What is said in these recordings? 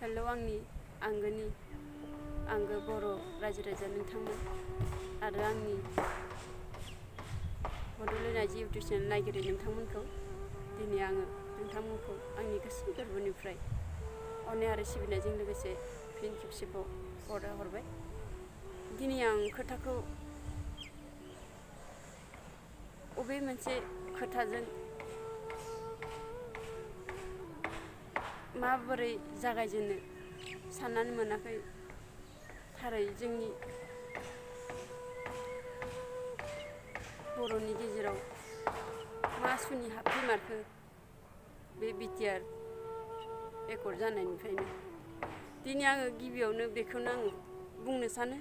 Hello आंनि आंगोनि आंगो बर' रायजो राजा नोंथांमोन आरो आंनि बड'लेण्ड आइजो इउटुब चेनेल नायगिरि नोंथांमोनखौ दिनै आङो नोंथांमोनखौ आंनि गोसो गोरबोनिफ्राय अननाय आरो सिबिनायजों लोगोसे फिन खेबसेबाव हरबाय। दिनै आं खोथाखौ बबे मोनसे खोथाजों माबोरै जागायजेननो साननानै मोनाखै। थारै जोंनि बर'नि गेजेराव मा सुनि हाबफैमारखो बे बिटिआर एकर्ड जानायनिफ्रायनो दिनै आङो गिबियावनो बेखौनो आङो बुंनो सानो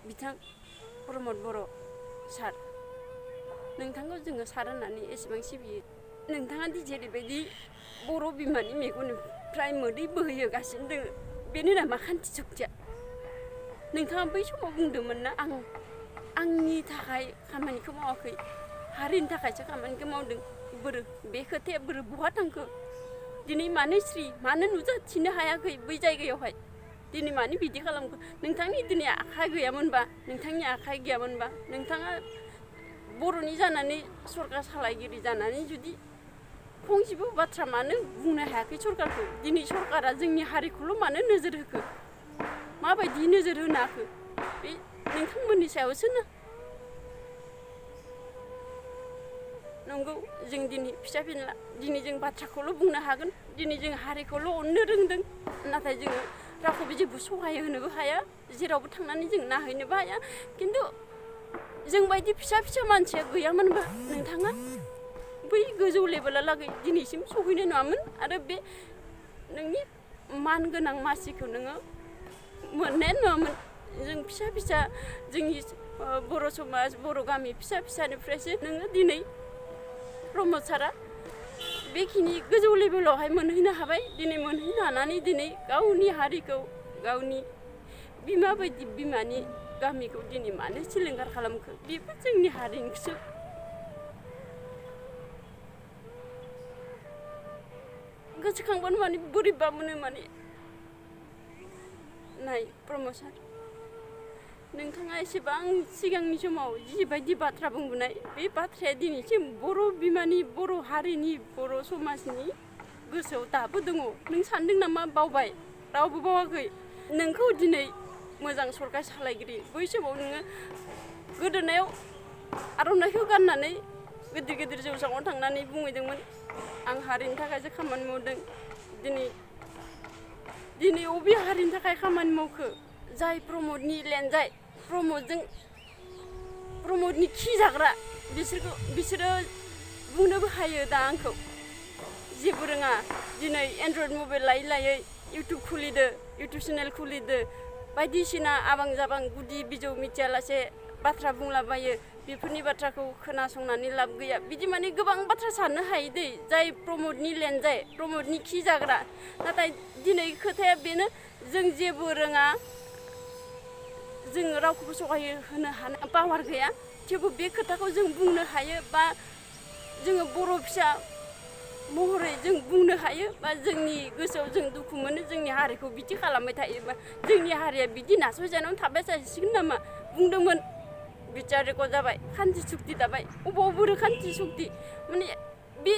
बिथां प्रमद बर' सार नोंथांखौ जोङो सार होननानै एसेबां सिबियो। नोंथाङा दि जेरैबायदि बर' बिमानि मेगननिफ्राय मोदै बोहैहोगासिनो दङ बेनो नामा खान्थि सक्तिया? नोंथाङा बै समाव बुंदोंमोन ना आंनि थाखाय खामानिखौ मावाखै हारिनि थाखायसो खामानिखौ मावदों। बे खोथाया बहा थांखो? दिनै मानो नुजाथिनो हायाखै बै जायगायावहाय? दिनै मानो बिदि खालामखो? नोंथांनि दिनै आखाइ गैयामोनबा नोंथाङा बर'नि जानानै सरकार सालायगिरि जानानै जुदि फंसेबो बाथ्रा मानो बुंनो हायाखै सरकारखौ? दिनै सरकारा जोंनि हारिखौल' मानो नोजोर होखो? माबायदि नोजोर होनो हाखो? बे नोंथांमोननि सायावसो ना। नंगौ जों दिनै फिसा फिनला दिनै जों बाथ्राखौल' बुंनो हागोन। दिनै जों हारिखौल' अननो रोंदों। नाथाय जोङो रावखौबो जेबो सहाय होनोबो हाया, जेरावबो थांनानै जों नायहैनोबो हाया। खिन्थु जों बायदि फिसा मानसिया गैयामोनबा नोंथाङा बै गोजौ लेभेलालागै दिनैसिम सहैनाय नङामोन आरो बे नोंनि मान गोनां मासिखौ नोङो मोननायानो नङामोन। जों फिसा जोंनि बर' समाज बर' गामि फिसानिफ्रायसो नोङो दिनै प्रमद सारा बेखिनि गोजौ लेभेलावहाय मोनहैनो हाबाय। दिनै मोनहैनो हानानै दिनै गावनि हारिखौ गावनि बिमा बायदि बिमानि गामिखौ दिनै मानो सिलिंखार खालामखो? बेबो जोंनि हारिनिसो। गोसोखांबानो माने बोरैबा मोनो माने। नाय प्रमद सार नोंथाङा एसेबां सिगांनि समाव जिबायदि बाथ्रा बुंबोनाय बे बाथ्राया दिनैसिम बर' बिमानि बर' हारिनि बर' समाजनि गोसोआव दाबो दङ। नों सानदों नामा बावबाय? रावबो बावाखै। नोंखौ दिनै मोजां सरकार सालायगिरि बै समाव नोङो गोदोनायाव आर'नाइखौ गाननानै गिदिर जौसाङाव थांनानै बुंहैदोंमोन आं हारिनि थाखायसो खामानि मावदों। दिनै अबे हारिनि थाखाय खामानि मावखो? जाय प्रमदनि लेनजाय प्रमदनि खि जाग्रा बिसोरो बुंनोबो हायो दा आंखौ जेबो रोङा। दिनै एन्ड्रइड मबाइल लायै इउटुब चेनेल खुलिदो बायदिसिना आबां जाबां गुदि बिजौ मिथियालासे बाथ्रा बुंलाबायो। बेफोरनि बाथ्राखौ खोनासंनानै लाब गैया। बिदि माने गोबां बाथ्रा साननो हायो दै जाय प्रमदनि लेनजाय प्रमदनि खि जाग्रा। नाथाय दिनै खोथाया बेनो जों जेबो रोङा, जोङो रावखौबो सहाय होनो हानाय पावार गैया। थेवबो बे खोथाखौ जों बुंनो हायो बा जोङो बर' फिसा महरै जों बुंनो हायो बा जोंनि गोसोआव जों दुखु मोनो। जोंनि हारिखौ बिदि खालामबाय थायोबा जोंनि हारिया बिदि नासयजानानै थाबाय थासिगोन नामा? बुंदोंमोन बिटिआर रेकर्ड जाबाय, खान्थि सुक्ति दाबाय। अबाव बोरो खान्थि सुक्ति? माने बे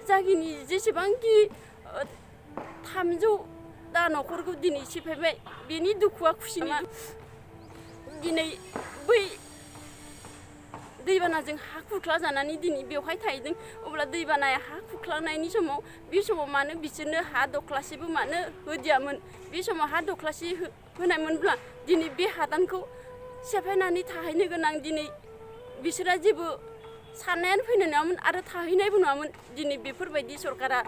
जाखिनि जेसेबांखि 300टा न'खरखौ दिनै सिफायबाय बेनि दुखुआ खुसिनि दिनै बै दैबानाजों हा खुरख्ला जानानै दिनै बेवहाय थाहैदों। अब्ला दैबानाया हा खुरख्लानायनि समाव बे समाव मानो बिसोरनो हा दख्लासेबो मानो होदियामोन? बे समाव हा दख्लासे होनायमोनब्ला दिनै बे हादानखौ सेफायनानै थाहैनो गोनां दिनै बिसोरा जेबो साननायानो फैनाय नङामोन आरो थाहैनायबो नङामोन। दिनै बेफोरबायदि सरकारा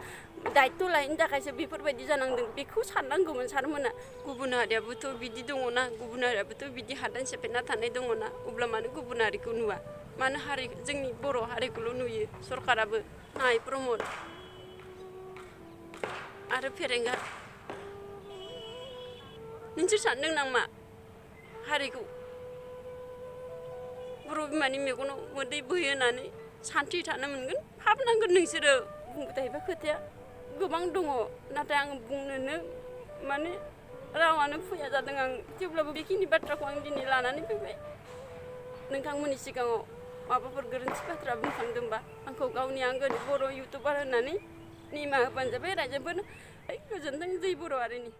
दायित्व लायैनि थाखायसो बेफोरबायदि जानांदों। बेखौ साननांगौमोन सारमोना। गुबुन हारियाबोथ' बिदि दङना, गुबुन हारियाबोथ' बिदि हादान सेफायना थानाय दङना। अब्ला मानो गुबुन हारिखौ नुवा? मानो जोंनि बर' हारिखौल' नुयो सरकाराबो? नाय प्रमद आरो फेरेंगा नोंसोर सानदों नामा हारिखौ बर' बिमानि मेगनाव मोदै बोहैहोनानै सान्थि थानो मोनगोन? भाबनांगोन नोंसोरो। बुंबाय थायोबा खोथाया गोबां दङ, नाथाय आं बुंनोनो माने रावानो फैया जादों आं थेवब्लाबो बेखिनि बाथ्राखौ आं दिनै लानानै फैबाय नोंथांमोननि सिगाङाव माबाफोर गोरोन्थि बाथ्रा बुंखांदोंबा आंखौ गावनि आंगोनि बर' इउटुबार होननानै निमाहा होबानो जाबाय रायजोफोरनो गोजोनथों जै बर' हारिनि